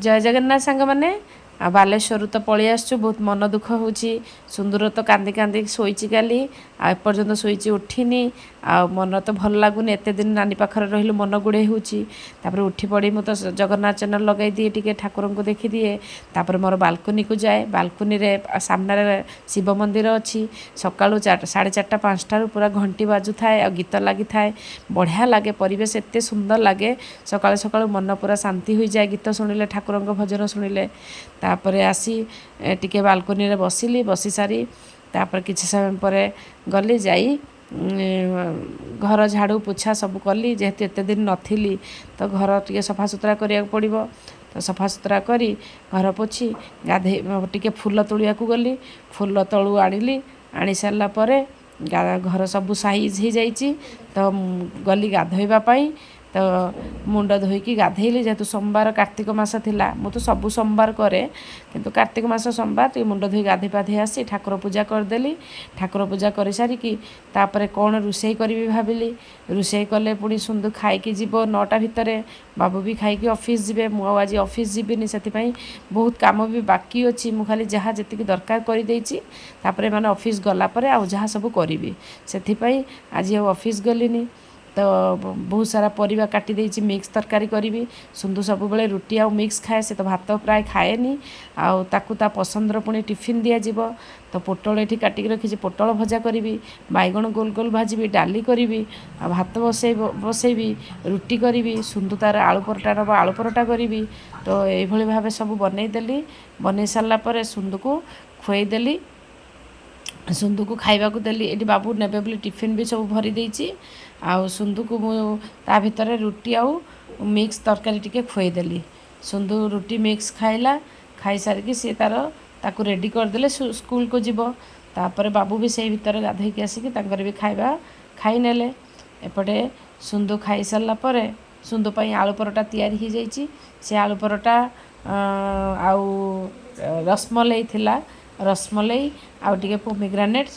ଜୟ ଜଗନ୍ନାଥ ସାଙ୍ଗମାନେ। ଆଉ ବାଲେଶ୍ୱରରୁ ତ ପଳେଇ ଆସିଛୁ, ବହୁତ ମନ ଦୁଃଖ ହେଉଛି। ସୁନ୍ଦର ତ କାନ୍ଦି କାନ୍ଦି ଶୋଇଛି କାଲି, ଆଉ ଏପର୍ଯ୍ୟନ୍ତ ଶୋଇଛି, ଉଠିନି। ଆଉ ମନ ତ ଭଲ ଲାଗୁନି, ଏତେ ଦିନ ନାନୀ ପାଖରେ ରହିଲୁ, ମନ ଗୁଡ଼େଇ ହେଉଛି। ତାପରେ ଉଠି ପଡ଼ି ମୁଁ ତ ଜଗନ୍ନାଥ ଚ୍ୟାନେଲ୍ ଲଗାଇ ଦିଏ, ଟିକେ ଠାକୁରଙ୍କୁ ଦେଖିଦିଏ। ତାପରେ ମୋର ବାଲକୁନିକୁ ଯାଏ। ବାଲକୁନିରେ ସାମ୍ନାରେ ଶିବ ମନ୍ଦିର ଅଛି। ସକାଳୁ 4:30 5ଟାରୁ ପୁରା ଘଣ୍ଟି ବାଜୁଥାଏ ଆଉ ଗୀତ ଲାଗିଥାଏ। ବଢ଼ିଆ ଲାଗେ, ପରିବେଶ ଏତେ ସୁନ୍ଦର ଲାଗେ। ସକାଳୁ ସକାଳୁ ମନ ପୁରା ଶାନ୍ତି ହୋଇଯାଏ ଗୀତ ଶୁଣିଲେ, ଠାକୁରଙ୍କ ଭଜନ ଶୁଣିଲେ। ତାପରେ ଆସି ଟିକେ ବାଲକୁନିରେ ବସିଲି। ବସି ସାରି ତାପରେ କିଛି ସମୟ ପରେ ଗଲି, ଯାଇ ଘର ଝାଡ଼ୁ ପୋଛା ସବୁ କଲି। ଯେହେତୁ ଏତେ ଦିନ ନଥିଲି, ତ ଘର ଟିକେ ସଫାସୁତୁରା କରିବାକୁ ପଡ଼ିବ। ତ ସଫାସୁତୁରା କରି, ଘର ପୋଛି, ଗାଧେଇ ଟିକେ ଫୁଲ ତୋଳିବାକୁ ଗଲି। ଫୁଲ ତୋଳି ଆଣିଲି। ଆଣି ସାରିଲା ପରେ ଘର ସବୁ ସାଇଜ୍ ହେଇଯାଇଛି, ତ ଗଲି ଗାଧୋଇବା ପାଇଁ। ତ ମୁଣ୍ଡ ଧୋଇକି ଗାଧେଇଲି। ଯେହେତୁ ସୋମବାର, କାର୍ତ୍ତିକ ମାସ ଥିଲା, ମୁଁ ତ ସବୁ ସୋମବାର କରେ, କିନ୍ତୁ କାର୍ତ୍ତିକ ମାସ ସୋମବାର, ଟିକେ ମୁଣ୍ଡ ଧୋଇ ଗାଧେଇ ପାଧେଇ ଆସି ଠାକୁର ପୂଜା କରିଦେଲି। ଠାକୁର ପୂଜା କରିସାରିକି ତାପରେ କ'ଣ ରୋଷେଇ କରିବି ଭାବିଲି। ରୋଷେଇ କଲେ ପୁଣି ସୁନ୍ଦୁ ଖାଇକି ଯିବ 9ଟା ଭିତରେ, ବାବୁ ବି ଖାଇକି ଅଫିସ୍ ଯିବେ। ମୁଁ ଆଉ ଆଜି ଅଫିସ୍ ଯିବିନି, ସେଥିପାଇଁ ବହୁତ କାମ ବି ବାକି ଅଛି। ମୁଁ ଖାଲି ଯାହା ଯେତିକି ଦରକାର କରିଦେଇଛି। ତାପରେ ମାନେ ଅଫିସ୍ ଗଲା ପରେ ଆଉ ଯାହା ସବୁ କରିବି, ସେଥିପାଇଁ ଆଜି ଆଉ ଅଫିସ୍ ଗଲିନି। ତ ବହୁତ ସାରା ପରିବା କାଟି ଦେଇଛି, ମିକ୍ସ ତରକାରୀ କରିବି। ସୁନ୍ଦୁ ସବୁବେଳେ ରୁଟି ଆଉ ମିକ୍ସ ଖାଏ, ସେ ତ ଭାତ ପ୍ରାୟ ଖାଏନି। ଆଉ ତାକୁ ତା ପସନ୍ଦର ପୁଣି ଟିଫିନ୍ ଦିଆଯିବ। ତ ପୋଟଳ ଏଠି କାଟିକି ରଖିଛି, ପୋଟଳ ଭଜା କରିବି, ବାଇଗଣ ଗୋଲ ଗୋଲ ଭାଜିବି, ଡାଲି କରିବି, ଆଉ ଭାତ ବସେଇବି, ରୁଟି କରିବି। ସୁନ୍ଦୁ ତାର ଆଳୁ ପରଟା ନେବ, ଆଳୁ ପରଟା କରିବି। ତ ଏଇଭଳି ଭାବେ ସବୁ ବନେଇଦେଲି। ବନେଇ ସାରିଲା ପରେ ସୁନ୍ଦୁକୁ ଖୁଆଇଦେଲି, ସୁନ୍ଦୁକୁ ଖାଇବାକୁ ଦେଲି। ଏଠି ବାବୁ ନେବେ ବୋଲି ଟିଫିନ୍ ବି ସବୁ ଭରି ଦେଇଛି। ଆଉ ସୁନ୍ଦୁକୁ ମୁଁ ତା ଭିତରେ ରୁଟି ଆଉ ମିକ୍ସ ତରକାରୀ ଟିକେ ଖୁଆଇଦେଲି। ସୁନ୍ଦୁ ରୁଟି ମିକ୍ସ ଖାଇଲା। ଖାଇସାରିକି ସିଏ ତାର ତାକୁ ରେଡ଼ି କରିଦେଲେ, ସ୍କୁଲକୁ ଯିବ। ତାପରେ ବାବୁ ବି ସେଇ ଭିତରେ ଗାଧୋଇକି ଆସିକି ତାଙ୍କର ବି ଖାଇବା ଖାଇନେଲେ। ଏପଟେ ସୁନ୍ଦୁ ଖାଇସାରିଲା ପରେ ସୁନ୍ଦୁ ପାଇଁ ଆଳୁ ପରଟା ତିଆରି ହେଇଯାଇଛି। ସେ ଆଳୁ ପରଟା ଆଉ ରସମଲେଇ ଥିଲା, ରସମଲେଇ ଆଉ ଟିକେ ପୋମିଗ୍ରାନେଟ୍,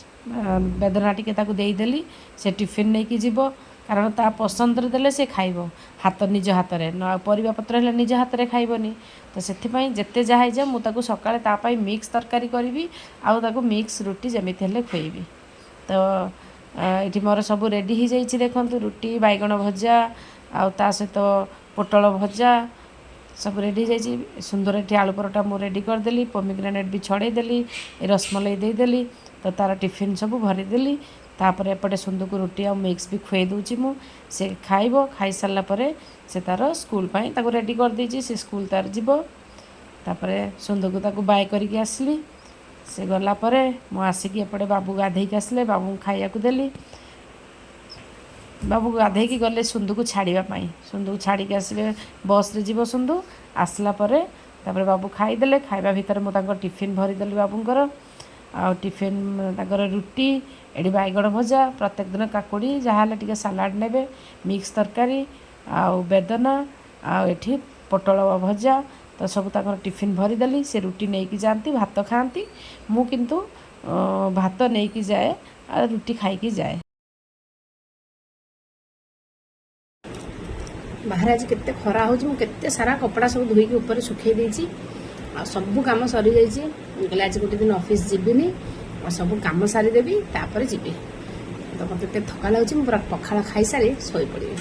ବେଦନା ଟିକେ ତାକୁ ଦେଇଦେଲି। ସେ ଟିଫିନ୍ ନେଇକି ଯିବ, କାରଣ ତା ପସନ୍ଦରେ ଦେଲେ ସେ ଖାଇବ ହାତ ନିଜ ହାତରେ ନ। ଆଉ ପରିବା ପତ୍ର ହେଲେ ନିଜ ହାତରେ ଖାଇବନି। ତ ସେଥିପାଇଁ ଯେତେ ଯାହା ହେଇଯାଉ, ମୁଁ ତାକୁ ସକାଳେ ତା ପାଇଁ ମିକ୍ସ ତରକାରୀ କରିବି ଆଉ ତାକୁ ମିକ୍ସ ରୁଟି ଯେମିତି ହେଲେ ଖୁଆଇବି। ତ ଏଠି ମୋର ସବୁ ରେଡ଼ି ହେଇଯାଇଛି। ଦେଖନ୍ତୁ, ରୁଟି, ବାଇଗଣ ଭଜା ଆଉ ତା ସହିତ ପୋଟଳ ଭଜା ସବୁ ରେଡ଼ି ହେଇଯାଇଛି। ସୁନ୍ଦର ଏଠି ଆଳୁ ପରଟା ମୁଁ ରେଡ଼ି କରିଦେଲି, ପୋମିଗ୍ରାନେଟ୍ ବି ଛଡ଼େଇ ଦେଲି, ରସମଲେଇ ଦେଇଦେଲି, ତ ତାର ଟିଫିନ୍ ସବୁ ଭରିଦେଲି। ତାପରେ ଏପଟେ ସୁନ୍ଦୁକୁ ରୁଟି ଆଉ ମିକ୍ସ ବି ଖୁଆଇ ଦେଉଛି ମୁଁ। ସେ ଖାଇବ। ଖାଇସାରିଲା ପରେ ସେ ତାର ସ୍କୁଲ ପାଇଁ ତାକୁ ରେଡ଼ି କରିଦେଇଛି, ସେ ସ୍କୁଲ ତାର ଯିବ। ତାପରେ ସୁନ୍ଦୁକୁ ତାକୁ ବାଏ କରିକି ଆସିଲି। ସେ ଗଲା ପରେ ମୁଁ ଆସିକି ଏପଟେ ବାବୁ ଗାଧେଇକି ଆସିଲେ, ବାବୁଙ୍କୁ ଖାଇବାକୁ ଦେଲି। ବାବୁ ଗାଧେଇକି ଗଲେ ସୁନ୍ଦୁକୁ ଛାଡ଼ିବା ପାଇଁ। ସୁନ୍ଦୁକୁ ଛାଡ଼ିକି ଆସିଲେ, ବସ୍ରେ ଯିବ ସୁନ୍ଦୁ। ଆସିଲା ପରେ ତାପରେ ବାବୁ ଖାଇଦେଲେ। ଖାଇବା ଭିତରେ ମୁଁ ତାଙ୍କ ଟିଫିନ୍ ଭରିଦେଲି ବାବୁଙ୍କର। ଆଉ ଟିଫିନ୍ ତାଙ୍କର ରୁଟି, ଏଠି ବାଇଗଣ ଭଜା, ପ୍ରତ୍ୟେକ ଦିନ କାକୁଡ଼ି ଯାହାହେଲେ ଟିକେ ସାଲାଡ଼ ନେବେ, ମିକ୍ସ ତରକାରୀ ଆଉ ବେଦନା ଆଉ ଏଠି ପୋଟଳ ଭଜା। ତ ସବୁ ତାଙ୍କର ଟିଫିନ୍ ଭରିଦେଲି। ସେ ରୁଟି ନେଇକି ଯାଆନ୍ତି, ଭାତ ଖାଆନ୍ତି। ମୁଁ କିନ୍ତୁ ଭାତ ନେଇକି ଯାଏ ଆଉ ରୁଟି ଖାଇକି ଯାଏ। ବାହାରେ ଆଜି କେତେ ଖରା ହେଉଛି। ମୁଁ କେତେ ସାରା କପଡ଼ା ସବୁ ଧୋଇକି ଉପରେ ଶୁଖେଇ ଦେଇଛି ଆଉ ସବୁ କାମ ସରିଯାଇଛି। ମୁଁ କହିଲି ଆଜି ଗୋଟେ ଦିନ ଅଫିସ୍ ଯିବିନି ଆଉ ସବୁ କାମ ସାରିଦେବି, ତାପରେ ଯିବି। ତ ମୋତେ ଏତେ ଥକା ଲାଗୁଛି, ମୁଁ ପୁରା ପଖାଳ ଖାଇସାରି ଶୋଇପଡ଼ିବି।